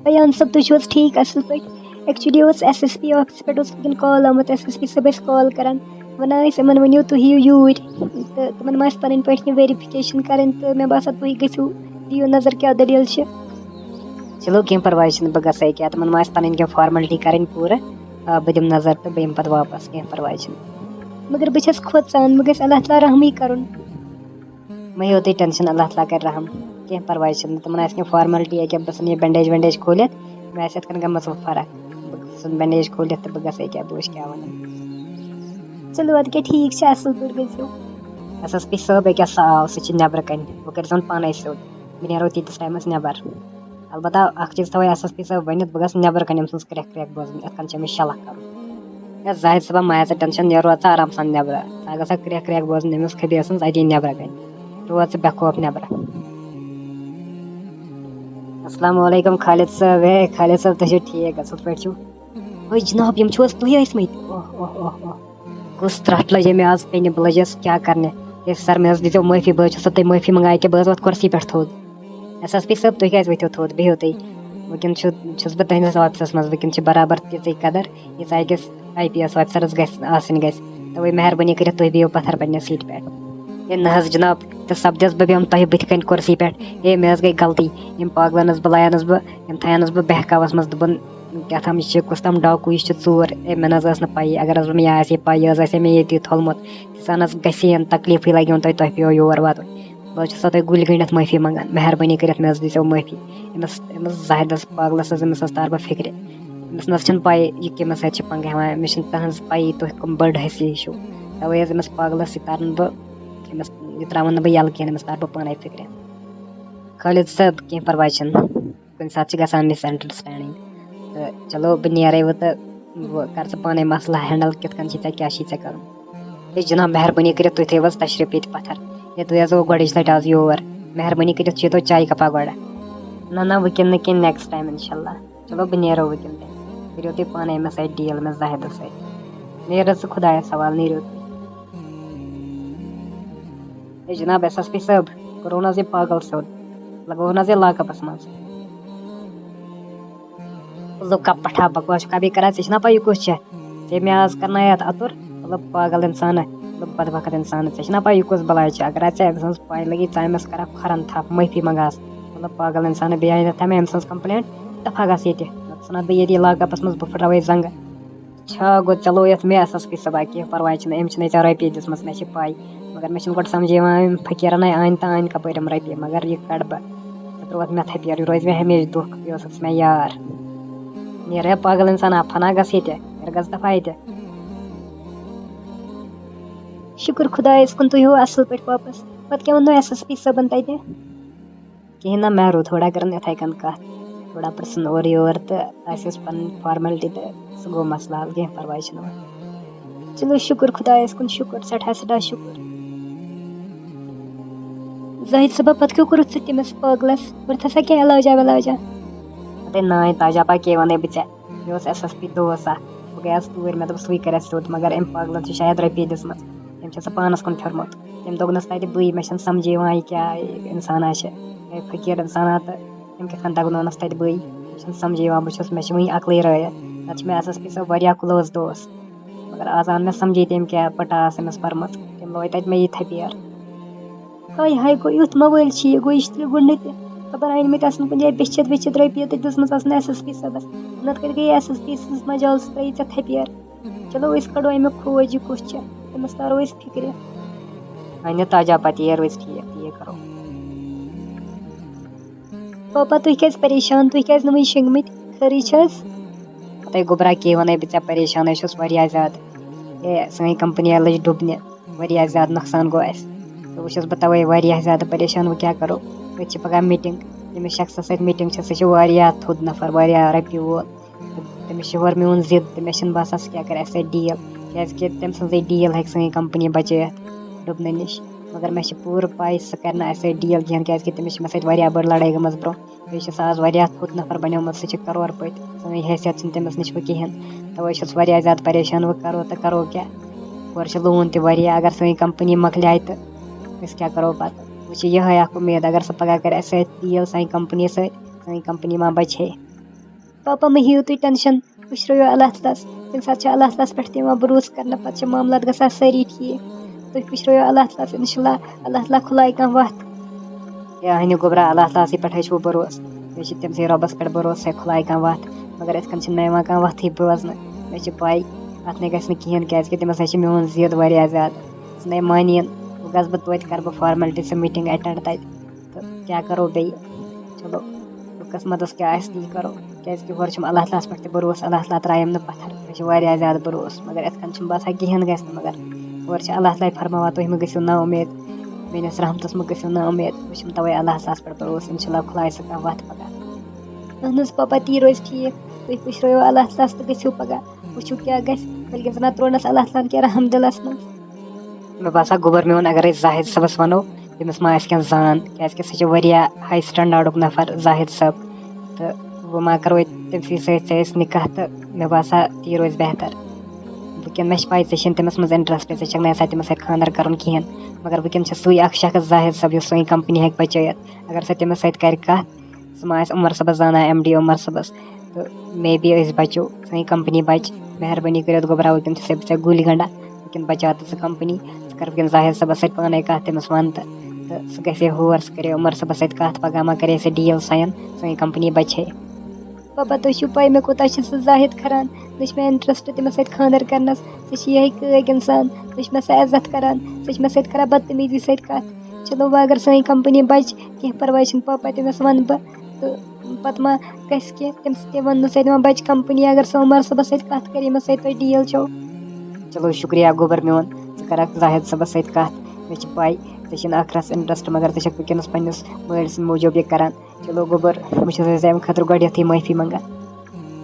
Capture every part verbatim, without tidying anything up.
بیان صٲب، تُہۍ چھِو حظ ٹھیٖک، اَصٕل پٲٹھۍ؟ ایکچُؤلی اوس ایس ایس پی آفسہٕ پٮ۪ٹھ اوس وٕنکیٚن کال آمُت، ایس ایس پی صٲب ٲسۍ کال کران، وَنان ٲسۍ یِمن، ؤنِو تُہۍ یِیِو یوٗرۍ، تہٕ تِمن ما آسہِ پَنٕنۍ پٲٹھۍ کینٛہہ ویریفِکیشن کَرٕنۍ، تہٕ مےٚ باسان تُہۍ گٔژھِو، دِیِو نظر کیٛاہ دٔلیٖل چھِ۔ چلو، کینٛہہ پَرواے چھُنہٕ، بہٕ گژھٕ ییٚکیٛاہ، تِمن ما آسہِ پَنٕنۍ کینٛہہ فارملٹی کَرٕنۍ پوٗرٕ۔ آ، بہٕ دِمہٕ نظر تہٕ بہٕ یِمہٕ پَتہٕ واپَس، کینٛہہ پَرواے چھُنہٕ۔ مگر بہٕ چھَس کھوژان، بہٕ گژھِ اللہ تعالیٰ رحمٕے کَرُن۔ مہ ہیٚیِو تُہۍ ٹٮ۪نشَن، اللہ تعالیٰ کَرِ رحم۔ کینٛہہ پَرواے چھُنہٕ، تِمَن آسہِ کینٛہہ فارمَلٹی یا کینٛہہ، بہٕ ژھٕنہٕ یہِ بینڈیج وینڈیج کھوٗلِتھ، مےٚ آسہِ یِتھ کٔنۍ گٔمٕژ وۄنۍ فرق۔ بہٕ ژھٕنہٕ بینڈیج کھوٗلِتھ تہٕ بہٕ گژھٕ ییٚکیٛاہ، بہٕ وٕچھِ کیٛاہ وَنَن۔ چلو، اَدٕ کیٛاہ، ٹھیٖک چھُ، اَصٕل پٲٹھۍ گٔژھِو۔ ایس ایس پی صٲب ییٚکیٛاہ سُہ آو، سُہ چھُ نٮ۪برٕ کَنہِ، وۄنۍ کٔرۍزِہون پانَے سیوٚد، بہٕ نیرو تیٖتِس ٹایمَس نٮ۪بَر۔ البتہ اَکھ چیٖز تھاوو ایس ایس پی صٲب ؤنِتھ، بہٕ گژھٕ نٮ۪برٕ کَنہِ أمۍ سٕنٛز کرٛٮ۪کھ کرٛٮ۪کھ بوزٕنۍ، یِتھ کٔنۍ چھِ أمِس شلکھ کَرُن۔ ہے زاہد صٲبہ، مہ ہےٚ ژٕ ٹٮ۪نشَن، نیرو ژٕ آرام سان نٮ۪برٕ۔ ژٕ گژھکھ کرٛٮ۪کھ کرٛٮ۪کھ بوزٕنۍ أمِس خبیٖر سٕنٛز، اَتی نٮ۪برٕ کَنہِ۔ روز ژٕ بے خوف نٮ۪برٕ۔ السلام علیکم خالد صٲب۔ ہے خالد صٲب، تُہۍ چھِو ٹھیٖک، اَصٕل پٲٹھۍ چھِو؟ ہے جناب، یِم چھِو حظ تُہۍ ٲسۍمٕتۍ؟ اوہ، اوہ، اوہ، اوہ۔ کُس ترٛٹھ لٔج مےٚ آز پٮ۪نہِ، بہٕ لٔجَس کیٛاہ کَرنہِ؟ ہے سَر، مےٚ حظ دیٖزیو معٲفی، بہٕ حظ چھُسو تۄہہِ معٲفی منٛگان، ییٚکیٛاہ بہٕ حظ وۄتھٕ کُرسی پٮ۪ٹھ تھوٚد۔ ایس ایس پی صٲب، تُہۍ کیٛازِ ؤتھِو تھوٚد؟ بِہِو تُہۍ۔ وٕنکیٚن چھُ، چھُس بہٕ تُہٕنٛدِس آفسَس منٛز، وٕنکیٚن چھِ برابر تِژٕے قدر، ییٖژاہ أکِس آی پی ایس آفسَرَس گژھِ آسٕنۍ گژھِ۔ تَوَے مہربٲنی کٔرِتھ تُہۍ بِہِو پَتھَر پنٛنہِ سیٖٹہِ پٮ۪ٹھ۔ ہے نہ حظ جناب، تہِ سَپدٮ۪س بہٕ بیٚہمہٕ تۄہہِ بٕتھِ کَنہِ کُرسی پٮ۪ٹھ۔ ہے مےٚ حظ گٔے غلطی، یِم پاگلَن حظ بہٕ لایَن حظ بہٕ، یِم تھایَن حظ بہٕ بہکاوَس منٛز، دوٚپُن کیٛاہ تام یہِ چھِ کُس تام ڈاکوٗ، یہِ چھِ ژوٗر۔ ہے مےٚ نہ حظ ٲس نہٕ پَیی، اگر حظ مےٚ یہِ آسہِ ہے پَے، یہِ حظ آسہِ ہے مےٚ ییٚتی تھوٚلمُت۔ تِژھ ہن حظ گژھِ ہے نہٕ، تکلیٖفٕے لَگہِ ہن تۄہہِ، تۄہہِ پیٚیو یور واتُن۔ بہٕ حظ چھُسو تۄہہِ گُلۍ گٔنٛڈِتھ معٲفی منٛگان، مہربٲنی کٔرِتھ مےٚ حظ دیٖزیو معٲفی۔ أمِس، أمِس زاہدَس پاگلَس حظ، أمِس حظ تارٕ بہٕ فِکرِ۔ أمِس نہ حظ چھَنہٕ پَے یہِ کٔمِس سۭتۍ چھِ پنٛگہٕ ہٮ۪وان، أمِس چھِنہٕ تٕہٕنٛز پَیی تُہۍ کٕم بٔڑ ہستی چھِو۔ تَوَے حظ أمِس پاگلَس سۭتۍ تارٕ نہٕ بہٕ، أمِس، یہِ ترٛاوَن نہٕ بہٕ یَلہٕ کِہیٖنۍ، أمِس تارٕ بہٕ پانَے فِکرِ۔ خالد صٲب، کینٛہہ پَرواے چھُنہٕ، کُنہِ ساتہٕ چھِ گژھان مِس انڈرسٹینڈِنٛگ۔ تہٕ چلو، بہٕ نیرَے وۄنۍ تہٕ بہٕ کَرٕ ژٕ پانَے مسلہٕ ہینڈل، کِتھ کٔنۍ چھِ ژےٚ، کیٛاہ چھِ ژےٚ کَرُن۔ ہے جناب، مہربٲنی کٔرِتھ تُہۍ تھٲیِو حظ تشریٖف ییٚتہِ پَتھَر۔ ہے، تُہۍ حظ گوٚو گۄڈٕچ لَٹہِ آز یور۔ مہربٲنی کٔرِتھ چیٚتو چایہِ کَپا گۄڈٕ۔ نہ، نہ، وٕنکٮ۪ن نہٕ کینٛہہ، نیکسٹ ٹایم اِنشاء اللہ۔ چلو، بہٕ نیرو وٕنکٮ۪ن تہِ۔ کٔرِو تُہۍ پانَے أمِس سۭتۍ ڈیٖل، أمِس زاہدَس سۭتۍ۔ نیرِو ژٕ خۄدایَس حوالہٕ، نیٖرِو تُہۍ۔ ہے جناب ایس ایس پی صٲب، کوٚروٕ نہٕ حظ یہِ پاگل سیوٚد؟ لگووٕ نہٕ حظ یہِ لاک اَپَس منٛز؟ لُکا پٹھا بکواس چھُکھا بیٚیہِ کران؟ ژےٚ چھُنا پَے یہِ کُس چھُ؟ ژےٚ مےٚ آز کرنایتھ اَتُر، مطلب پاگل اِنسانہ، مطلب بدبخت اِنسانہ۔ ژےٚ چھُنا پَے یہِ کُس بَلاے چھُ؟ اگر ژےٚ أمۍ سٕنٛز پَے لَگی، ژٕ أمِس کرکھ کھۄرَن تھپھ، معٲفی منٛگہَس۔ مطلب پاگل اِنسانہ، بیٚیہِ آیہِ نہٕ تھاوِ مےٚ أمۍ سٕنٛز کمپلینٹ، دفعہ گژھ ییٚتہِ۔ نہ ژٕ ژھٕنَتھ بہٕ ییٚتی لاک اَپَس منٛز، بہٕ پھٕٹراوَے زنٛگہٕ۔ چھا گوٚو، ژےٚ لویَتھ مےٚ ایس ایس پی صٲبا، کینٛہہ پَرواے چھُنہٕ، أمۍ چھِ نہٕ ژےٚ رۄپیہِ دِژمٕژ، مےٚ چھِ پَے۔ مگر مےٚ چھُنہٕ گۄڈٕ سمجھے یِوان، أمۍ فقیٖرَن آے أنۍ تہٕ أنۍ کَپٲرۍ یِم رۄپیہِ، مگر یہِ کَڑٕ بہٕ۔ ژےٚ ترٛووَتھ مےٚ تھپھ یورٕ، یہِ روزِ مےٚ ہمیشہِ دُکھ، یہِ اوسُکھ مےٚ یار۔ نیرٕ ہے پاگل اِنسان، آ، فنا گژھ ییٚتہِ، نیرٕ گژھ دفعہ ییٚتہِ۔ شُکُر خۄدایَس کُن، تُہۍ یِیِو اَصٕل پٲٹھۍ واپَس۔ پَتہٕ کیٛاہ ووٚننو ایس ایس پی صٲبَن تَتہِ؟ کِہیٖنۍ نہ، مےٚ روٗد تھوڑا کٔرٕن یِتھَے کٔنۍ کَتھ، تھوڑا پرٛژھُن اورٕ یورٕ تہٕ اَسہِ ٲس پَنٕنۍ فارمَلٹی تہٕ سُہ گوٚو مسلہٕ حل، کینٛہہ پَرواے چھُنہٕ وۄنۍ۔ چلو شُکُر خۄدایَس کُن، شُکُر، سٮ۪ٹھاہ سٮ۪ٹھاہ شُکُر۔ زاہد صٲبہ، پَتہٕ کیٛاہ کوٚرُتھ ژےٚ تٔمِس پٲگلَس؟ کوٚرتھَسا کینٛہہ علاجا ولاجا؟ اَدَے نانۍ تاجا پا، کیٛاہ وَنَے بہٕ ژےٚ؟ مےٚ اوس ایس ایس پی دوس اَکھ، بہٕ گٔیَس توٗرۍ، مےٚ دوٚپُس وٕے کَرٮ۪س سیوٚد، مگر أمۍ پاگلَن چھِ شاید رۄپیہِ دِژمٕژ، أمۍ چھِ سۄ پانَس کُن پھِرمُت۔ تٔمۍ دوٚگنَس تَتہِ بٕے، مےٚ چھَنہٕ سَمجھے یِوان یہِ کیٛاہ اِنسانا چھِ، یہِ فقیٖر اِنسانا، تہٕ أمۍ کِتھ کٔنۍ دَگنونَس تَتہِ بٕے، مےٚ چھَنہٕ سَمجھے یِوان، بہٕ چھُس، مےٚ چھِ وٕنہِ عقلٕے رٲیِتھ۔ نَتہٕ چھِ مےٚ ایس ایس پی صٲب واریاہ کٕلوز دوس، مگر آز آو نہٕ مےٚ سَمجھے تٔمۍ کیٛاہ پَٹا ٲس أمِس پٔرمٕژ، تٔمۍ لوے تَتہِ مےٚ یہِ تھپھ یار۔ ہاے ہاے، گوٚو یُتھ موبایل چھُ یہِ، گوٚو یہِ چھُ تیٚلہِ گُنڈٕ تہِ۔ خبر أنۍ مٕتۍ آسَن کُنہِ جایہِ بیٚچھِتھ ویٚچھِتھ رۄپیہِ تہٕ دِژمٕژ آسَن ایس ایس پی صٲبَس۔ نَتہٕ کَتہِ گٔیے ایس ایس پی سٕنٛز مجال، سُہ ترٛٲیی ژےٚ تھپھ یار۔ چلو أسۍ کَڑو اَمیُک کھوج، یہِ کُس چھُ، تٔمِس تارو أسۍ فِکرِ۔ اَنہِ تاجا پَتہٕ یہِ روزِ ٹھیٖک، تی کَرو۔ پاپا، تُہۍ کیٛازِ پریشان؟ تُہۍ کیٛازِ نہٕ وٕنہِ شۄنٛگمٕتۍ؟ خٲرٕے چھِ حظ؟ ہَتَے گوٚبرا، کیٛاہ وَنَے بہٕ ژےٚ، پریشانَے چھُس واریاہ زیادٕ۔ ہے، سٲنۍ کمپنی لٔج ڈُبنہِ، واریاہ زیادٕ نۄقصان گوٚو اَسہِ۔ تہٕ وۄنۍ چھُس بہٕ تَوَے واریاہ زیادٕ پریشان، وۄنۍ کیٛاہ کَرو؟ أتۍ چھِ پَگاہ میٖٹِنٛگ، ییٚمِس شخصَس سۭتۍ میٖٹِنٛگ چھِ، سُہ چھُ واریاہ تھوٚد نفر، واریاہ رۄپیہِ وول۔ تٔمِس چھِ ہورٕ میون ضِد تہٕ مےٚ چھِنہٕ باسان سُہ کیٛاہ کَرِ اَسہِ سۭتۍ ڈیٖل، کیٛازِکہِ تٔمۍ سٕنٛزٕے ڈیٖل ہٮ۪کہِ سٲنۍ کمپنی بچٲیِتھ ڈُبنہٕ نِش۔ مگر مےٚ چھِ پوٗرٕ پَے سُہ کَرِ نہٕ اَسہِ سۭتۍ ڈیٖل کِہیٖنۍ، کیٛازِکہِ تٔمِس چھِ مےٚ سۭتۍ واریاہ بٔڑ لڑٲے گٔمٕژ برٛونٛہہ۔ بیٚیہِ چھُ سُہ آز واریاہ تھوٚد نفر بنیومُت، سُہ چھُ کرور پٔتۍ، سٲنۍ حیثیت چھِنہٕ تٔمِس نِش وۄنۍ کِہیٖنۍ۔ تَوَے چھُس واریاہ زیادٕ پریشان، وۄنۍ کَرو تہٕ کَرو کیٛاہ؟ ہورٕ چھِ لون تہِ واریاہ، اگر سٲنۍ کمپنی مۄکلیٛاے تہٕ أسۍ کیٛاہ کَرو پَتہٕ؟ وۄنۍ چھِ یِہوٚے اَکھ اُمید، اگر سُہ پَگاہ کَرِ اَسہِ سۭتۍ ڈیٖل سانہِ کمپنی سۭتۍ، سٲنۍ کمپنی ما بچہِ ہے۔ پاپا، مہٕ ہیٚیِو تُہۍ ٹٮ۪نشَن، پُشرٲیِو اللہ تعالیٰ ہَس۔ تَمہِ ساتہٕ چھِ اللہ تعالیٰ ہَس پٮ۪ٹھ تہِ یِوان بھروسہٕ کَرنہٕ، پَتہٕ چھِ معاملات گژھان سٲری ٹھیٖک۔ تُہۍ پُشرٲیِو اللہ تعالیٰ ہَس، اِنشاء اللہ اللہ تعالیٰ کھُلایہِ کانٛہہ وَتھ۔ ہے اہنہِ گوٚبرا، اللہ تعالیٰ ہَسٕے پٮ۪ٹھ ہَے چھُو بھروسہٕ، مےٚ چھِ تٔمسٕے رۄبَس پٮ۪ٹھ بھروسہٕ، سُہ کھُلایہِ کانٛہہ وَتھ۔ مگر یِتھ کٔنۍ چھِنہٕ مےٚ یِوان کانٛہہ وَتھٕے بوزنہٕ، مےٚ چھِ پَے اَتھ نَے گژھِ نہٕ کِہیٖنۍ، کیٛازِکہِ تٔمِس ہَے چھِ میون ضِد واریاہ زیادٕ، سُہ نَے مانی نہٕ۔ وۄنۍ گژھٕ بہٕ توتہِ، کَرٕ بہٕ فارمَلٹی سُہ میٖٹِنٛگ اٮ۪ٹٮ۪نٛڈ تَتہِ۔ تہٕ کیٛاہ کَرو بیٚیہِ؟ چلو، قٕسمَتَس کیٛاہ آسہِ، تی کَرو۔ کیٛازِکہِ ہورٕ چھُم اللہ تعالیٰ ہَس پٮ۪ٹھ تہِ بھروسہٕ، اللہ تعالیٰ ترٛایَم نہٕ پَتھر۔ مےٚ چھِ واریاہ زیادٕ بھروسہٕ، مگر یِتھ کٔنۍ چھُم باسان کِہیٖنۍ گژھِ نہٕ۔ مگر ہورٕ چھِ اللہ تعالیٰ ہَے فرماوان، تُہۍ مہٕ گٔژھِو نا اُمید، میٛٲنِس رحمتَس مہٕ گٔژھِو نا اُمید۔ مےٚ چھُم تَوَے اللہ تعالیٰ ہَس پٮ۪ٹھ بھروسہٕ، اِنشاء اللہ کھُلایہِ سُہ کانٛہہ وَتھ پَگاہ۔ اہن حظ پاپا، تی روزِ ٹھیٖک۔ تُہۍ پُشرٲیِو اللہ تعالیٰ ہَس تہٕ گٔژھِو پَگاہ۔ وٕچھِو کیٛاہ گژھِ، بلکہِ زَن ترٛوونَس اللہ تعالیٰ ہَن کینٛہہ رحم دِلَس منٛز۔ مےٚ باسان گوٚبُر میون، اگر أسۍ زاہد صٲبَس وَنو، تٔمِس ما آسہِ کینٛہہ زان، کیٛازِکہِ سُہ چھُ واریاہ ہاے سٹینڈاڈُک نفر زاہد صٲب۔ تہٕ وۄنۍ ما کَرو أسۍ تٔمۍ سٕے سۭتۍ، ژےٚ أسۍ نِکاح، تہٕ مےٚ باسان تی روزِ بہتر۔ وٕنکٮ۪ن مےٚ چھِ پَے ژےٚ چھِنہٕ تٔمِس منٛز اِنٹرٛسٹ، ژےٚ چھَکھ نہٕ یَژھان تٔمِس سۭتۍ خانٛدَر کَرُن کِہیٖنۍ، مگر وٕنکٮ۪ن چھِ سُے اَکھ شخص زاہد صٲب، یُس سٲنۍ کَمپٔنی ہیٚکہِ بَچٲیِتھ۔ اگر سۄ تٔمِس سۭتۍ کَرِ کَتھ، سُہ ما آسہِ عمر صٲبَس زانان، ایم ڈی عمر صٲبَس۔ تہٕ مے بی أسۍ بَچو، سٲنۍ کَمپٔنی بَچہِ۔ مہربٲنی کٔرِتھ گوٚبراو، وٕنکٮ۪ن چھِ سۄ بِچٲر گُلۍ گَنٛڈا، وٕنکٮ۪ن بَچاو تہٕ سۄ کَمپٔنی۔ ژٕ کَر وٕنکٮ۪ن زاہد صٲبَس سۭتۍ پانَے کَتھ، تٔمِس وَن تہٕ، تہٕ سُہ گژھِ ہے ہور، سُہ کَرِ عمر صٲبَس سۭتۍ کَتھ، پَگاہ ما کَرِ ہے سُہ ڈیٖل ساین، سٲنۍ کَمپٔنی بَچہِ ہے۔ پاپا، تُہۍ چھِو پَے مےٚ کوٗتاہ چھِ سُہ زاہد کَران، نہ چھِ مےٚ اِنٹرٛسٹ تٔمِس سۭتۍ خانٛدَر کَرنَس، سُہ چھِ یِہوٚے کٲگۍ اِنسان، نہ چھِ مےٚ سۄ عزت کَران، سُہ چھِ مےٚ سۭتۍ کَران بدتمیٖزی سۭتۍ کَتھ۔ چلو وۄنۍ اگر سٲنۍ کَمپٔنی بَچہِ، کینٛہہ پَرواے چھُنہٕ پاپا، تٔمِس وَنہٕ بہٕ۔ تہٕ پَتہٕ ما گژھِ کینٛہہ، تٔمِس تہِ وَنہٕ نہٕ سۭتۍ وۄنۍ بَچہِ کَمپٔنی، اگر سُہ عمر صٲبَس سۭتۍ کَتھ کَرِ، ییٚمِس سۭتۍ تۄہہِ ڈیٖل چھو۔ چلو شُکریہ گوٚبُر میون، ژٕ کَرَکھ زاہد صٲبَس سۭتۍ کَتھ۔ مےٚ چھِ پَے ژےٚ چھِنہٕ ٲخرَس اِنٹرٛسٹ، مگر ژٕ چھَکھ وٕنکٮ۪نَس پنٛنِس مٲلۍ سٕنٛدِ موٗجوٗب یہِ کَران۔ چلو گوٚبُر، بہٕ چھُس ژےٚ اَمہِ خٲطرٕ گۄڈٕنٮ۪تھٕے معٲفی منٛگان۔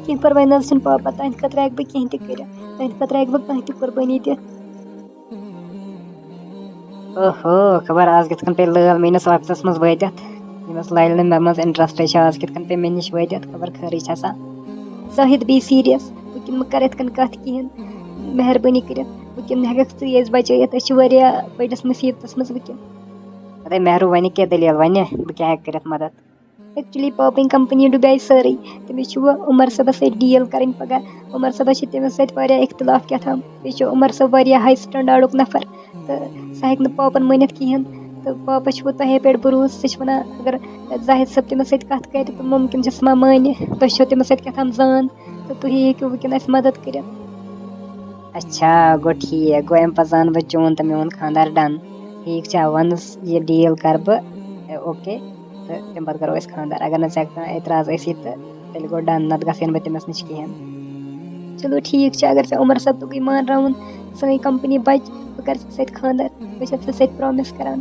کینٛہہ پَرواے نہ حظ چھُنہٕ پاپا، تُہٕنٛدِ خٲطرٕ ہٮ۪کہٕ بہٕ کینٛہہ تہِ کٔرِتھ، تُہٕنٛدِ خٲطرٕ ہٮ۪کہٕ بہٕ کانٛہہ تہِ قۄربٲنی دِتھ۔ اوہو، خبر آز کِتھ کٔنۍ پیٚیہِ لٲل میٲنِس آفسَس منٛز وٲتِتھ۔ ییٚمِس لَلہِ نہٕ مےٚ منٛز اِنٹرٛسٹٕے چھُ، آز کِتھ کٔنۍ پیٚیہِ مےٚ نِش وٲتِتھ، خبر خٲرٕے چھےٚ سا۔ زاہد، بی سیٖریَس، وٕنکٮ۪ن مہٕ کَر یِتھ کٔنۍ کَتھ کِہیٖنۍ۔ مہربٲنی کٔرِتھ، وٕنکٮ۪ن ہٮ۪کَکھ ژٕے اَسہِ بَچٲیِتھ، أسۍ چھِ واریاہ بٔڑِس مُصیٖبتَس منٛز وٕنکٮ۪ن۔ اَدَے مہروٗ، وَنہِ کیٛاہ دٔلیٖل، وَنہِ بہٕ کیٛاہ ہٮ۪کہٕ کٔرِتھ مَدَد؟ ایکچُلی پاپٕنۍ کَمپٔنی ڈُبے سٲرٕے۔ تٔمِس چھُ وۄنۍ عمر صٲبَس سۭتۍ ڈیٖل کَرٕنۍ پَگاہ۔ عمر صٲبَس چھِ تٔمِس سۭتۍ واریاہ اختلاف کیٛاہ تام۔ بیٚیہِ چھُ عمر صٲب واریاہ ہاے سٹینڈاڈُک نفر، تہٕ سُہ ہٮ۪کہِ نہٕ پاپَن مٲنِتھ کِہیٖنۍ۔ تہٕ پاپَس چھُ وۄنۍ تۄہے پٮ۪ٹھ بروسہٕ۔ سُہ چھُ وَنان، اگر زاہد صٲب تٔمِس سۭتۍ کَتھ کَرِ، تہٕ مُمکِن چھُ سُہ ما مانہِ۔ تۄہہِ چھو تٔمِس سۭتۍ کیٛاہ تام زان، تہٕ تُہی ہیٚکِو وٕنکٮ۪ن اَسہِ مَدَد کٔرِتھ۔ اچھا، گوٚو ٹھیٖک، گوٚو اَمہِ پَتہٕ زانہٕ بہٕ چون تہٕ میون خانٛدار ڈَن۔ ٹھیٖک چھا، وَنُس یہِ ڈیٖل کَرٕ بہٕ، اے، اوکے، تہٕ تَمہِ پَتہٕ کَرو أسۍ خانٛدار۔ اگر نہٕ ژےٚ کانٛہہ اعتراض ٲسی، تہٕ تیٚلہِ گوٚو ڈَن، نَتہٕ گژھٕ ہا نہٕ بہٕ تٔمِس نِش کِہیٖنۍ۔ چلو ٹھیٖک چھُ، اگر ژےٚ عمر صٲب تُکُے مانراوُن، سٲنۍ کَمپٔنی بَچہِ، بہٕ کَرٕ ژےٚ سۭتۍ خانٛدار، بہٕ چھَس ژےٚ سۭتۍ پرٛامِس کَران۔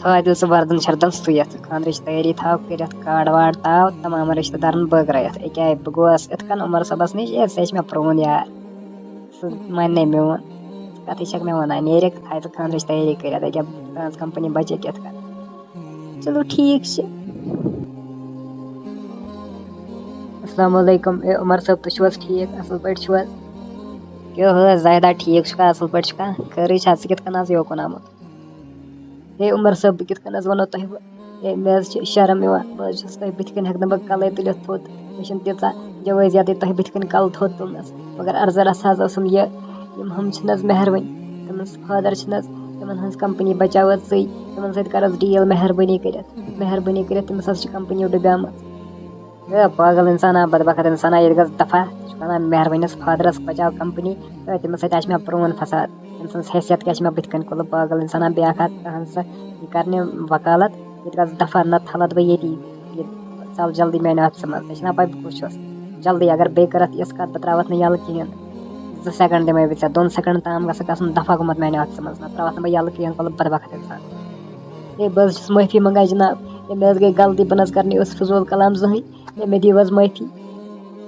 تھٲیزِ سُہ وَردَن شَردَن سُوِتھ، خانٛدرٕچ تیٲری تھاو کٔرِتھ، کارڈ وارڈ تھاو، تَمام رِشتہٕ دارَن بٲگرٲیِتھ۔ أکیٛاہ بہٕ گوس یِتھ کٔنۍ عمر صٲبَس نِش، ہے، سُہ ہے چھِ مےٚ پرٛون یار، سُہ مانہِ نَے میون۔ کَتھٕے چھَکھ مےٚ وَنان، نیرِکھ، تھایہِ ژٕ خانٛدرٕچ تیٲری کٔرِتھ، أکیٛاہ تُہٕنٛز کَمپٔنی بَچہِ کِتھ کٔنۍ۔ چلو ٹھیٖک چھُ۔ السلام علیکم۔ اے عمر صٲب، تُہۍ چھِو حظ ٹھیٖک؟ اَصٕل پٲٹھۍ چھِو حظ؟ کیٛاہ حظ زاہدہ، ٹھیٖک چھُکھا؟ اَصٕل پٲٹھۍ چھُکھا؟ خٲرٕے چھا؟ ژٕ کِتھ کٔنۍ حظ یوکُن آمُت؟ ہے عمر صٲب، بہٕ کِتھ کٔنۍ حظ وَنو تۄہہِ وۄنۍ؟ ہے مےٚ حظ چھِ شرم یِوان، بہٕ حظ چھُس تۄہہِ بٕتھِ کَنۍ ہٮ۪کہٕ نہٕ بہٕ کَلَے تُلِتھ تھوٚد، مےٚ چھِنہٕ تیٖژاہ جوٲزیتٕے تۄہہِ بٕتھِ کَنۍ کَلہٕ تھوٚد تُلنَس، مگر عرضہٕ رَژھ حظ ٲسٕم یہِ، یِم ہُم چھِنہٕ حظ مہروٕنۍ، تِمَن فادر چھِنہٕ حظ، تِمَن ہٕنٛز کَمپٔنی بَچاو حظ ژٕے، تِمَن سۭتۍ کَر حظ ڈیٖل مہربٲنی کٔرِتھ، مہربٲنی کٔرِتھ، تٔمِس حظ چھِ کَمپٔنی ڈُبیمٕژ۔ ہے پاگل اِنسانا، بدبخت اِنسانا، ییٚتہِ گژھ دفع۔ ژٕ چھُکھ وَنان مہربٲنی سفادرس بچاو کمپنی، تہٕ تٔمِس سۭتۍ آسہِ مےٚ پرون فساد۔ تٔمۍ سٕنٛز حیثیت کیٛاہ چھِ مےٚ بٕتھِ کَنۍ؟ کُلہٕ پاگل اِنسانا، بیٛاکھ اکھ تُہنٛد سۄ یہِ کرنہِ وکالت، ییٚتہِ گژھ دفع، نتہٕ تھلہٕ بہٕ ییٚتی۔ یہِ ژل جلدی میانہِ آفسہٕ منٛز، ژےٚ چھےٚ نا پَے بہٕ کُس چھُس؟ جلدی، اگر بیٚیہِ کٔرتھ یِژھ کَتھ، بہٕ ترٛاوَتھ نہٕ یَلہٕ کِہیٖنۍ۔ زٕ سیکنڈ دِمے بہٕ ژےٚ، دۄن سیکنڈن تام گژھکھ آسُن دفع گوٚمُت میانہِ آفسہٕ منٛز، نتہٕ ترٛاوَتھ نہٕ بہٕ یَلہٕ کِہیٖنۍ، کُلہٕ بدبخت اِنسان۔ ہے بہٕ حظ چھُس معٲفی منٛگان جناب، ہے مےٚ حظ گٔے غلطی، بہٕ نہٕ حظ کرٕ نہٕ یہِ اوس فضوٗل کلام زٕہٕنۍ۔ ہے مےٚ دِیِو حظ معٲفی۔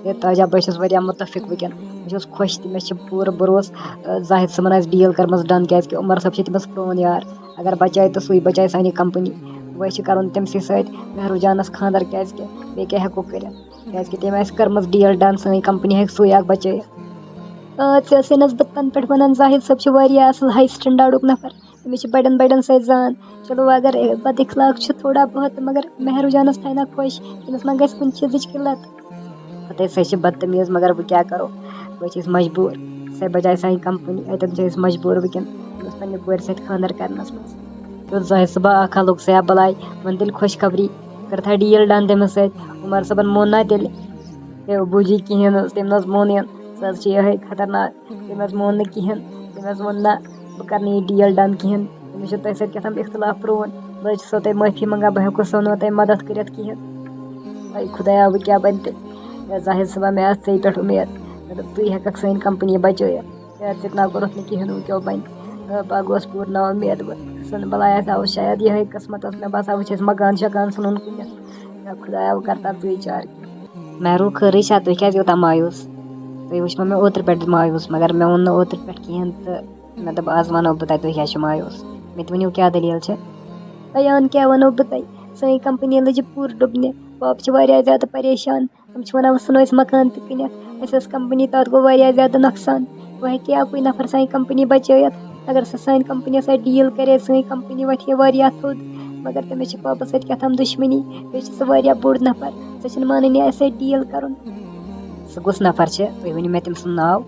ہے تاجا، بہٕ چھُس واریاہ مُتفِق وٕنکٮ۪ن۔ بہٕ چھُس خۄش تہِ، مےٚ چھِ پوٗرٕ بروسہٕ، آ، زاہد صٲبن آسہِ ڈیٖل کٔرمٕژ ڈن، کیٛازِکہِ عمر صٲب چھِ تٔمِس پرٛون یار۔ اگر بچایہِ تہٕ سُے بچایہِ سانہِ کمپنی۔ وۄنۍ چھِ کرُن تٔمسٕے سۭتۍ مہروٗ جانس خانٛدر، کیٛازِکہِ بیٚیہِ کیٛاہ ہٮ۪کو کٔرِتھ؟ کیٛازِکہِ تٔمۍ آسہِ کٔرمٕژ ڈیٖل ڈن، سٲنۍ کمپنی ہٮ۪کہِ سُے اکھ بچٲیِتھ۔ آ، ژےٚ ٲسٕے نہٕ حظ بہٕ تَنہٕ پٮ۪ٹھ وَنان، زاہد صٲب چھُ واریاہ اَصٕل ہاے سٹینڈاڈُک نفر۔ تٔمِس چھِ بَڑٮ۪ن بَڑٮ۪ن سۭتۍ زان۔ چلو، اگر بد اخلاق چھُ تھوڑا بہت، مگر مہروٗ جانَس تھایہِ نا خۄش، تٔمِس ما گژھِ کُنہِ چیٖزٕچ قِلت؟ پتہٕ سۄ چھِ بدتمیٖز، مگر وۄنۍ کیٛاہ کرو، وۄنۍ چھِ أسۍ مجبوٗر۔ سۄ بجایہِ سانہِ کمپنی، اتٮ۪ن چھِ أسۍ مجبوٗر وٕنکٮ۪ن أمِس پننہِ کورِ سۭتۍ خانٛدر کرنس منٛز۔ یوٚت زاہد صٲبا اکھ ہا لوٚگ سۄ بلاے، وۄنۍ تیٚلہِ خۄشخبری، کٔرتھا ڈیٖل ڈن تٔمِس سۭتۍ؟ عمر صٲبن مون نا تیٚلہِ؟ ہے ابوٗ جی کِہیٖنۍ نہٕ حظ، تٔمۍ نہ حظ مون یَن، سۄ حظ چھِ یِہے خطرناک۔ تٔمۍ حظ مون نہٕ کِہیٖنۍ، تٔمۍ حظ ووٚن نہ، بہٕ کرٕ نہٕ یہِ ڈیٖل ڈن کِہیٖنۍ، تٔمِس چھُ تۄہہِ سۭتۍ کیٛاہ تام اختلاف پرٛون، بہٕ حظ چھُسو تۄہہِ معٲفی منٛگان، بہٕ ہٮ۪کو سو نہٕ تۄہہِ مدد کٔرِتھ کِہیٖنۍ۔ اے خۄدایا، وۄنۍ کیٛاہ بنہِ تیٚلہِ؟ ہے زاہد صٲبا، مےٚ ٲس ژےٚ پٮ۪ٹھ اُمید، مےٚ دوٚپ ژٕے ہٮ۪ککھ سٲنۍ کمپنی بچٲیِتھ۔ ہے ژےٚ تہِ نہ کوٚرُتھ نہٕ کِہیٖنۍ، وۄنۍ کیٛاہ بنہِ؟ ہے بہٕ گوس پوٗرٕ نا اُمید، وۄنۍ ژھٕن بلاے، اَسہِ آو شاید یِہوٚے قٕسمتس، مےٚ باسان وۄنۍ چھِ اَسہِ مکان شکان ژھٕنُن کُنٮ۪تھ۔ یا خۄدایا، وۄنۍ کر تہٕ ژٕے چارٕ۔ مہروٗ، خٲرٕے چھا؟ تُہۍ کیٛازِ یوٗتاہ مایوٗس؟ تُہۍ وٕچھمو مےٚ اوترٕ پٮ۪ٹھ مایوٗس، مگر مےٚ ووٚن نہٕ اوترٕ پٮ۪ٹھ کِہیٖنۍ تہٕ مےٚ دوٚپ، آز وَنو بہٕ تۄہہِ، تُہۍ کیٛازِ چھِو مایوٗس؟ مےٚ تہِ ؤنِو، کیٛاہ دٔلیٖل چھِ؟ ایان، کیٛاہ وَنو بہٕ تۄہہِ؟ سٲنۍ کمپنی لٔجہِ پوٗرٕ ڈُبنہِ۔ پاپہٕ چھِ واریاہ زیادٕ پریشان۔ تِم چھِ وَنان، وۄنۍ ژھٕنو أسۍ مکان تہِ کٕنِتھ۔ اَسہِ ٲس کمپنی، تَتھ گوٚو واریاہ زیادٕ نۄقصان۔ وۄنۍ ہیٚکہِ ہا اَکُے نفر سانہِ کمپنی بچٲیِتھ۔ اگر سُہ سانہِ کمپنی سۭتۍ ڈیٖل کرِ ہے، سٲنۍ کمپنی وۄتھِ ہے واریاہ تھوٚد۔ مگر تٔمِس چھِ پاپس سۭتۍ کیٛاہ تام دُشمنی۔ بیٚیہِ چھِ سُہ واریاہ بوٚڑ نفر۔ سُہ چھُنہٕ مانٲنی اَسہِ سۭتۍ ڈیٖل کرُن۔ سُہ کُس نفر چھِ؟ تُہۍ ؤنِو مےٚ تٔمۍ سُنٛد ناو۔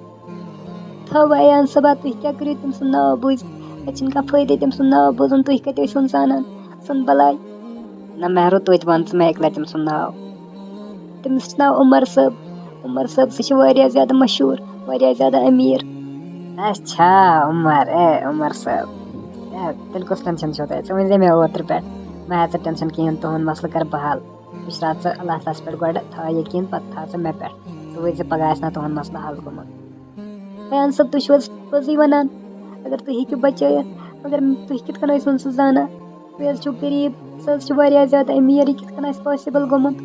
تھاو ایان صٲبا، تُہۍ کیٛاہ کٔرِو تٔمۍ سُنٛد ناو بوٗزِتھ؟ اَتہِ چھُنہٕ کانٛہہ فٲیدَے تٔمۍ سُنٛد ناو بوزُن، تُہۍ کَتہِ ٲسۍ وُن زانان؟ ژھٕن بَلاے۔ نہ مہرو، توتہِ وَن ژٕ مےٚ اَکہِ لَٹہِ تٔمۍ سُنٛد ناو۔ تٔمِس چھُ ناو عمر صٲب۔ عمر صٲب، سُہ چھُ واریاہ زیادٕ مشہوٗر، واریاہ زیادٕ أمیٖر۔ اچھا، عمر، اے عمر صٲب۔ اے، تیٚلہِ کُس ٹٮ۪نشَن چھُو تۄہہِ؟ ژٕ ؤنۍ زِ مےٚ اوترٕ پٮ۪ٹھ، مہ ہےٚ ژٕ ٹٮ۪نشَن کِہیٖنۍ، تُہُنٛد مسلہٕ کَرٕ بہٕ حل۔ وٕچھ راتھ ژٕ اللہ تعالیٰ ہَس پٮ۪ٹھ گۄڈٕ، تھاو یقیٖن، پَتہٕ تھاو ژٕ مےٚ پٮ۪ٹھ۔ ژٕ وٕچھ زِ پَگاہ آسہِ نا تُہُنٛد مسلہٕ حل گوٚمُت۔ ایان صٲب، تُہۍ چھِو حظ پوٚزٕے وَنان؟ اگر تُہۍ ہیٚکِو بَچٲیِتھ، مگر تُہۍ کِتھ کٔنۍ ٲسۍ وۄنۍ سُہ زانان؟ تُہۍ حظ چھِو غریٖب، سُہ حظ چھُ واریاہ زیادٕ أمیٖر، یہِ کِتھ کٔنۍ آسہِ possible گوٚمُت؟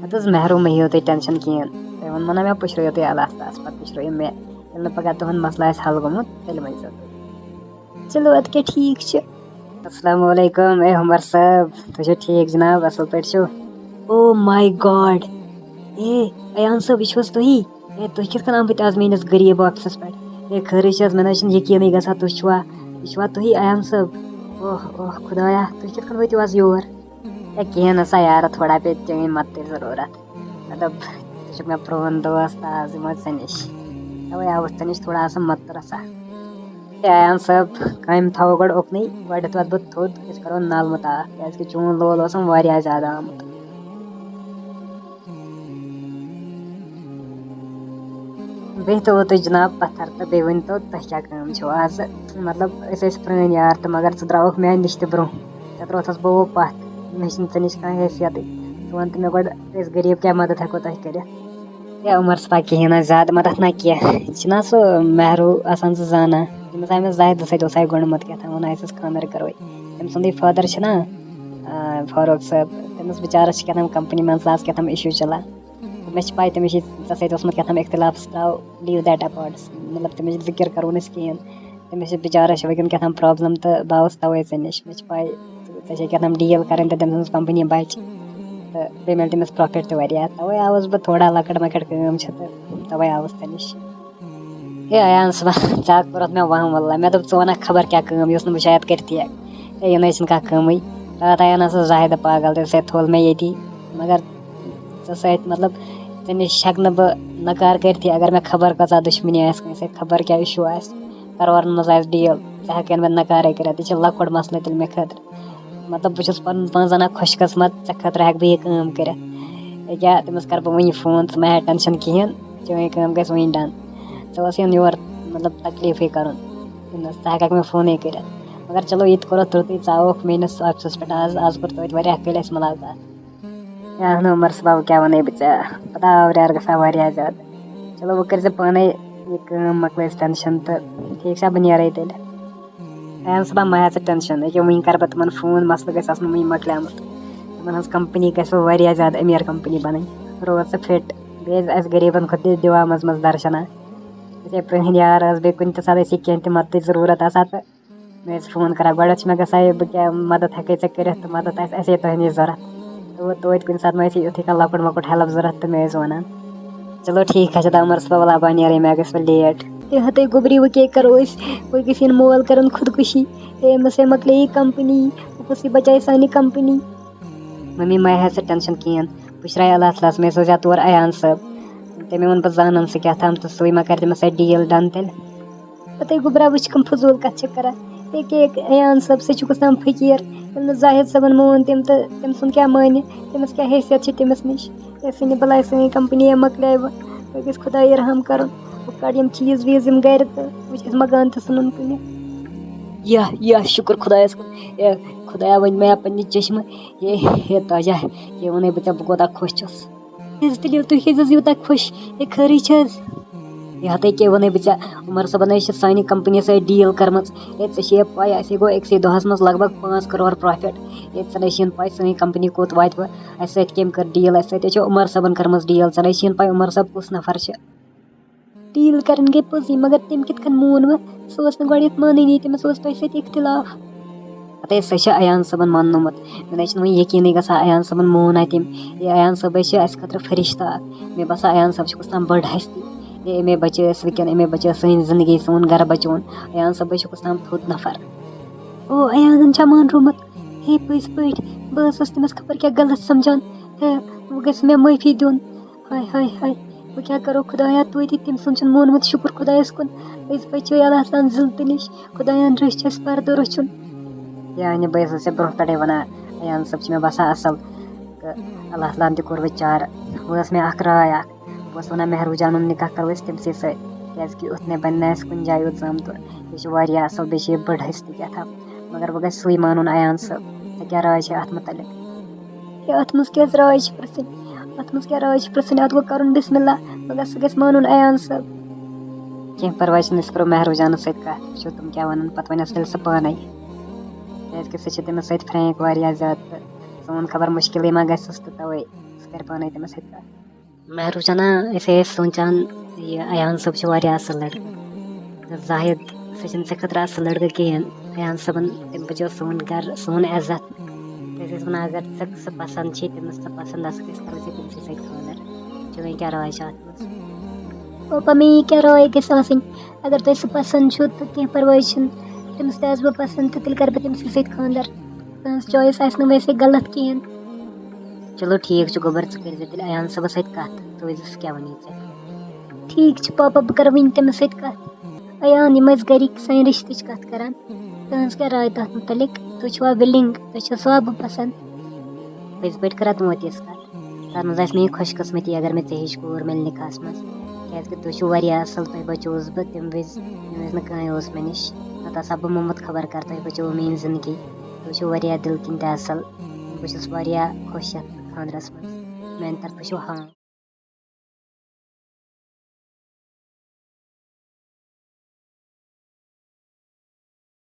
اَدٕ حظ مہرو، مہٕ ہیٚیِو تُہۍ ٹٮ۪نشَن کِہیٖنۍ۔ تۄہہِ ووٚنمو نہ مےٚ، پُشرٲیِو تُہۍ اللہ تعالیٰ ہَس، پَتہٕ پُشرٲیِو مےٚ۔ ییٚلہِ نہٕ پَگاہ تُہُنٛد مسلہٕ آسہِ حل گوٚمُت، تیٚلہِ ؤنۍزیو تُہۍ۔ چلو، اَدٕ کیٛاہ، ٹھیٖک چھُ۔ السلام علیکم، اے عمر صٲب، تُہۍ چھِو ٹھیٖک جناب، اَصٕل پٲٹھۍ چھِو؟ Oh my God! اے ایان صٲب، یہِ چھِو حظ تُہی؟ اے، تُہۍ کِتھ کٔنۍ آمٕتۍ آز میٛٲنِس غریٖب آفسَس پٮ۪ٹھ؟ اے، خٲرٕے چھِ حظ؟ مےٚ نہ حظ چھُنہٕ یقیٖنٕے گژھان، تُہۍ چھِوا، یہِ چھِوا تُہی ایان صٲب؟ اوہ اوہ خۄدایا، تُہۍ کِتھ کٔنۍ وٲتِو آز یور؟ اے، کِہیٖنۍ نہ سا یارٕ، تھوڑا پیٚیہِ چٲنۍ مدتٕچ ضروٗرت۔ مےٚ دوٚپ، ژٕ چھُکھ مےٚ پرٛون دوست، آز یِمو ژےٚ نِش۔ تَوَے آوُس ژےٚ نِش تھوڑا آسان مدتہٕ رژھا۔ اے ایان صٲب، کامہِ تھاوو گۄڈٕ اُکنٕے، گۄڈٕنٮ۪تھ وَتھ بہٕ تھوٚد، أسۍ کَرو نالہٕ مُتاف، کیٛازِکہِ چون لول اوسُم واریاہ زیادٕ آمُت۔ بیٚیہِ تھٲوِو تُہۍ جناب پَتھر تہٕ بیٚیہِ ؤنۍ تو، تۄہہِ کیٛاہ کٲم چھو آز؟ مطلب، أسۍ ٲسۍ پرٛٲنۍ یار تہٕ مگر ژٕ درٛاوُکھ میٛانہِ نِش تہِ برٛونٛہہ، ژےٚ ترٛووتھَس بہٕ پَتھ، مےٚ چھِنہٕ ژےٚ نِش کانٛہہ حیثیتٕے۔ ژٕ وَن تہٕ مےٚ گۄڈٕ، أسۍ غریٖب کیٛاہ مدد ہٮ۪کو تۄہہِ کٔرِتھ؟ ہے عمر صٲبا، کِہیٖنۍ نہ، زیادٕ مدد نہ کینٛہہ۔ یہِ چھُنہ سُہ مہروٗ آسان، سُہ زانان، ییٚمِس آمہِ زاہدٕ سۭتۍ اوس آے گوٚنڈمُت کیٛاہ تام، ووٚن آسٮ۪س خانٛدر کَرو۔ تٔمۍ سُنٛدُے فادر چھُنہ، آ، فاروق صٲب، تٔمِس بِچارَس چھِ کیٛاہ تام کمپنی منٛز آز کیٛاہ تام issue چلان۔ تہٕ مےٚ چھِ پَے تٔمِس چھِ ژےٚ سۭتۍ اوسمُت کیٛاہ تام اختلاف، سُہ ترٛاو، leave that apart، مطلب تٔمِس چھِ ذِکِر کَرو نہٕ أسۍ کِہیٖنۍ۔ تٔمِس چھِ بِچارَس چھِ وٕنکٮ۪ن کیٛاہ تام problem تہٕ بہٕ آوُس تَوَے ژےٚ نِش۔ مےٚ چھِ پَے ژےٚ چھے کیٛاہ تام deal کَرٕنۍ تہٕ تٔمۍ سٕنٛز کمپنی بَچہِ تہٕ بیٚیہِ میلہِ تٔمِس profit تہِ واریاہ۔ تَوَے آوُس بہٕ، تھوڑا لۄکٕٹ مۄکٕٹ کٲم چھِ تہٕ تَوَے آوُس ژےٚ نِش۔ ہے ایان صٲبا، ژےٚ ہا کوٚرُتھ مےٚ وَہَم واللہ۔ مےٚ دوٚپ ژٕ وَنَکھ خبر کیٛاہ کٲم، یۄس نہٕ بہٕ شاید کٔرتھٕے ہٮ۪کہٕ۔ ہے، یہِ نَے چھِنہٕ کانٛہہ کٲمٕے۔ راتھ آیو نہ سُہ زاہدٕ پاگل، تٔمۍ سۭتۍ تھوٚل مےٚ ییٚتی۔ مگر ژےٚ سۭتۍ، مطلب، ژےٚ نِش ہٮ۪کہٕ نہٕ بہٕ نکار کٔرتھٕے۔ اگر مےٚ خبر کۭژاہ دُشمنی آسہِ کٲنٛسہِ سۭتۍ، خبر کیٛاہ issue آسہِ، کرورن منٛز آسہِ deal، ژےٚ ہٮ۪کَے نہٕ بہٕ نکارٕے کٔرِتھ۔ یہِ چھُ لۄکُٹ مسلہٕ تیٚلہِ مےٚ خٲطرٕ۔ مطلب، بہٕ چھُس پَنُن پان زانان خۄش قٕسمت، ژےٚ خٲطرٕ ہٮ۪کہٕ بہٕ یہِ کٲم کٔرِتھ۔ ییٚکیٛاہ، تٔمِس کَرٕ بہٕ وٕنی فون، ژٕ مہ ہےٚ tension کِہیٖنۍ، چٲنۍ کٲم گژھِ وٕنی done۔ ژےٚ اوس یُن یور، مطلب، تکلیٖفٕے کَرُن، ژٕ ہٮ۪کَکھ مےٚ فونٕے کٔرِتھ۔ مگر چلو، یہِ تہِ کوٚرُتھ ترٛووتھٕے، ژٕ آوُکھ میٛٲنِس آفسَس پٮ۪ٹھ آز، آز کوٚر توتہِ واریاہ کٲلۍ اَسہِ مُلاقات۔ ہے اہنو عمر صٲبا، وۄنۍ کیٛاہ وَنَے بہٕ ژےٚ، پَتہٕ آو ریار گژھان واریاہ زیادٕ۔ چلو، وۄنۍ کٔرۍ زِ پانَے یہِ کٲم، مۄکلٲیِو tension تہٕ ٹھیٖک چھا، بہٕ نیرَے تیٚلہِ۔ ایان صٲبا، مہ ہےٚ ژٕ tension، ییٚکیٛاہ وٕنۍ کَرٕ بہٕ تِمَن فون، مسلہٕ گژھِ آسُن وٕنۍ مۄکلیومُت۔ تِمَن ہٕنٛز کمپنی گژھِ وۄنۍ واریاہ زیادٕ أمیٖر کمپنی بَنٕنۍ۔ روز ژٕ fit، بیٚیہِ ٲسۍ اَسہِ غریٖبَن کھۄتہٕ تہِ دِوان منٛزٕ منٛزٕ درشنا۔ یِتھَے پرٛٲنۍ یار ٲس، بیٚیہِ کُنہِ تہِ ساتہٕ ٲسۍ یہِ کینٛہہ تہِ مدتٕچ ضروٗرت آسان تہٕ مےٚ ٲسۍ فون کَران۔ گۄڈٕ ٲس مےٚ گژھان یہِ، بہٕ کیٛاہ مدد ہٮ۪کَے ژےٚ کٔرِتھ تہٕ مدد آسہِ اَسے تۄہہِ نِش ضوٚرَتھ۔ تہٕ وۄنۍ توتہِ کُنہِ ساتہٕ ما آسہِ یُتھُے کانٛہہ لۄکُٹ مۄکُٹ help ضوٚرَتھ تہٕ مےٚ ٲسۍ وَنان۔ چلو ٹھیٖک حظ چھُ، دَپان عمر صٲبا، وَلہٕ بہٕ نیرَے، مےٚ گژھِ وۄنۍ late۔ ہے ہتے گوٚبری، وۄنۍ کیٛاہ کَرو أسۍ؟ وۄنۍ گژھِ یِن مول کَرُن خودکُشی۔ ہے أمِس ہے مۄکلے یہِ کمپنی، وۄنۍ کُسٕے بَچایہِ سانہِ کمپنی؟ مٔمی، مہ ہےٚ ژٕ tension کِہیٖنۍ، بہٕ شرٛایہِ اللہ تعالیٰ ہَس، مےٚ سوزِ ہا تور ایان صٲب۔ تٔمۍ ووٚن، بہٕ زانَن سُہ کیٛاہ تام تہٕ سُے ما کَرِ تٔمِس سۭتۍ ڈیٖل ڈَن تیٚلہِ۔ پَتَے گوٚبرا وٕچھ کٕم فضوٗل کَتھٕ چھِ کَران۔ ییٚکیٛاہ ییٚکیٛاہ ایان صٲب، سُہ چھُ کُس تام فقیٖر۔ ییٚلہِ نہٕ زاہد صٲبَن مون تٔمۍ تہٕ تٔمۍ سُنٛد کیٛاہ مانہِ؟ تٔمِس کیٛاہ حیثیت چھِ تٔمِس نِش؟ یہِ ژھٕنہِ بَلاے سٲنۍ کَمپٔنی یا مۄکلے وۄنۍ۔ وۄنۍ گژھِ خۄداے رحم کَرُن۔ بہٕ کَڑٕ یِم چیٖز ویٖز یِم گَرِ تہٕ وٕچھ اَسہِ مکان تہِ ژھٕنُن کٕنِتھ۔ یا، یا، شُکُر خۄدایَس کُن۔ اے، خۄدایا، وۄنۍ مےٚ پنٛنہِ چشمہٕ۔ ہے، ہے، تاجا، یہِ وَنے بہٕ ژےٚ، بہٕ کوٗتاہ خۄش چھُس۔ ہے، تیٚلہِ ییٚلہِ تُہۍ ہیٚزِ یِوٗتاہ خۄش، ہے، خٲرٕے چھِ حظ؟ یہِ ہَتَے کیٛاہ وَنے بہٕ ژےٚ، عمر صٲبَن حظ چھِ سانہِ کَمپٔنی سۭتۍ ڈیٖل کٔرمٕژ۔ ہے، ژےٚ چھے پَے، اَسے گوٚو أکسٕے دۄہَس منٛز لگ بگ پانٛژھ کرور پرٛافِٹ۔ ہے، ژےٚ نَے چھِنہٕ پَے، سٲنۍ کَمپٔنی کوٚت واتہِ وۄنۍ۔ اَسہِ سۭتۍ کٔمۍ کٔر ڈیٖل؟ اَسہِ سۭتۍ حظ چھِ عمر صٲبَن کٔرمٕژ ڈیٖل، ژےٚ نَے چھِنہٕ پَے عمر صٲب کُس نفر چھِ۔ ڈیٖل کَرٕنۍ گٔے پوٚزٕے، مگر تٔمۍ کِتھ کٔنۍ مون وۄنۍ؟ سُہ اوس نہٕ گۄڈٕ یَتھ مانٲنی، تٔمِس اوس تۄہہِ سۭتۍ اختلاف۔ ہَتَے سۄ چھِ ایان صٲبَن ماننومُت۔ مےٚ نَے چھِنہٕ وۄنۍ یقیٖنٕے گژھان ایان صٲبَن مون ہا تٔمۍ۔ یہِ ایان صٲب حظ چھِ اَسہِ خٲطرٕ فرشتہٕ اَکھ۔ مےٚ باسان ایان صٲب چھُ کُس تام بٔڑ ہستی۔ یہِ أمۍ بچٲے اَسہِ وٕنکٮ۪ن، أمۍ بچٲے سٲنۍ زندگی، سون گرٕ بچووُن۔ ایان صٲب حظ چھُ کُس تام تھوٚد نفر۔ او، ایانَن چھا مانرومُت؟ ہے، پٔزۍ پٲٹھۍ، بہٕ ٲسٕس تٔمِس خبر کیٛاہ غلط سمجھان۔ ہے، وۄنۍ گژھِ مےٚ معٲفی دیُن۔ ہاے، ہاے، ہاے، وۄنۍ کیٛاہ کرو خۄدایا، توتہِ تٔمۍ سُنٛد چھُنہٕ مونمُت، شُکُر خۄدایَس کُن۔ أسۍ بچے اللہ تعالیٰ ہَن ذلتہٕ نِش، خۄدایَن رٔچھۍ اَسہِ پردٕ روٚچھُن۔ یعنی بہٕ ٲسٕس ژےٚ برٛونٛہہ پٮ۪ٹھَے وَنان، ایان صٲب چھِ مےٚ باسان اَصٕل، تہٕ اللہ تعالیٰ ہَن تہِ کوٚر وۄنۍ چارٕ۔ وۄنۍ ٲس مےٚ اَکھ راے اَکھ، بہٕ اوسُس وَنان مہروٗ جانُن نِکاح کَرو أسۍ تٔمۍ سٕے سۭتۍ، کیٛازِکہِ یُتھ نَے بَنہِ نہٕ اَسہِ کُنہِ جایہِ یُتھ زامتُر۔ یہِ چھُ واریاہ اَصٕل، بیٚیہِ چھِ یہِ بٔڑ ہستی کیٛاہ تام، مگر وۄنۍ گژھِ سُے مانُن ایان صٲب۔ ژےٚ کیٛاہ راے چھےٚ اَتھ مُتعلِق؟ ہے، اَتھ منٛز کیٛاہ حظ راے چھِ پرٛژھٕنۍ؟ اَتھ منٛز کیٛاہ راے چھِ پرٛژھٕنۍ؟ اَتھ گوٚو کَرُن بسم اللہ، مگر سُہ گژھِ مانُن ایان صٲب۔ کینٛہہ پَرواے چھُنہٕ، أسۍ کَرو مہروٗ جانَس سۭتۍ کَتھ، وٕچھو تِم کیٛاہ وَنَن، پَتہٕ وَنٮ۪س تیٚلہِ سُہ پانَے۔ کیٛازِکہِ سُہ چھِ تٔمِس سۭتۍ فرینک واریاہ زیادٕ، تہٕ سون خبر مُشکِلٕے ما گژھٮ۪س، تہٕ تَوَے سُہ کَرِ پانَے تٔمِس سۭتۍ کَتھ۔ مہروٗ جانا، أسۍ ٲسۍ سونٛچان، یہِ ایان صٲب چھُ واریاہ اَصٕل لٔڑکہٕ۔ تہٕ زاہد، سُہ چھُنہٕ ژےٚ خٲطرٕ اَصٕل لٔڑکہٕ کِہیٖنۍ۔ ایان صٲبَن، تٔمۍ بَچو سون گَرٕ، سون عزت۔ تہٕ أسۍ ٲسۍ وَنان، اگر ژےٚ سُہ پَسنٛد چھِ، تٔمِس ژٕ پَسنٛد آسَکھ، أسۍ کَرو ژےٚ تٔمۍ سٕے سۭتۍ خانٛدَر۔ چٲنۍ کیٛاہ راے چھِ اَتھ منٛز؟ پاپا، مےٚ یہِ کیٛاہ راے گژھِ آسٕنۍ؟ اگر تۄہہِ سُہ پَسنٛد چھُ تہٕ کینٛہہ پَرواے چھُنہٕ، تٔمِس تہِ آسہٕ بہٕ پَسنٛد تہٕ تیٚلہِ کَرٕ بہٕ تٔمۍ سٕے سۭتۍ خانٛدَر۔ تُہٕنٛز choice آسہِ نہٕ ویسے غلط کِہیٖنۍ۔ چلو ٹھیٖک چھُ، گوٚبُر، ژٕ کٔرۍزِ تیٚلہِ ایان صٲبَس سۭتۍ کَتھ، ژٕ وٕچھزِ سُہ کیٛاہ وَنہِ ژےٚ۔ ٹھیٖک چھُ پاپا، بہٕ کَرٕ وٕنۍ تٔمِس سۭتۍ کَتھ۔ ایان، یِم ٲسۍ گَرِکۍ سانہِ رِشتٕچ کَتھ کَران، تُہٕنٛز کیٛاہ راے تَتھ مُتعلِق؟ تُہۍ چھِوا willing؟ تۄہہِ چھا سُہ بہٕ پَسنٛد؟ پٔزۍ پٲٹھۍ کَرا تِمو تِژھ کَتھ؟ تَتھ منٛز آسہِ مےٚ یہِ خۄش قٕسمتی اگر مےٚ ژےٚ ہِش کوٗر مِلہِ نِکاحَس منٛز، کیٛازِکہِ تُہۍ چھِو واریاہ اَصٕل، تۄہہِ بَچووُس بہٕ تَمہِ وِزِ، ییٚمہِ وِزِ نہٕ کٕہٕنۍ اوس مےٚ نِش، نَتہٕ آسہٕ ہا بہٕ موٚمُت خبر کَر، تۄہہِ بَچووُ میٛٲنۍ زِندگی۔ تُہۍ چھِو واریاہ دِلہٕ کِنۍ تہِ اَصٕل، بہٕ چھُس واریاہ خۄش یَتھ خانٛدرَس منٛز، میٛانہِ طرفہٕ چھُو ہاں۔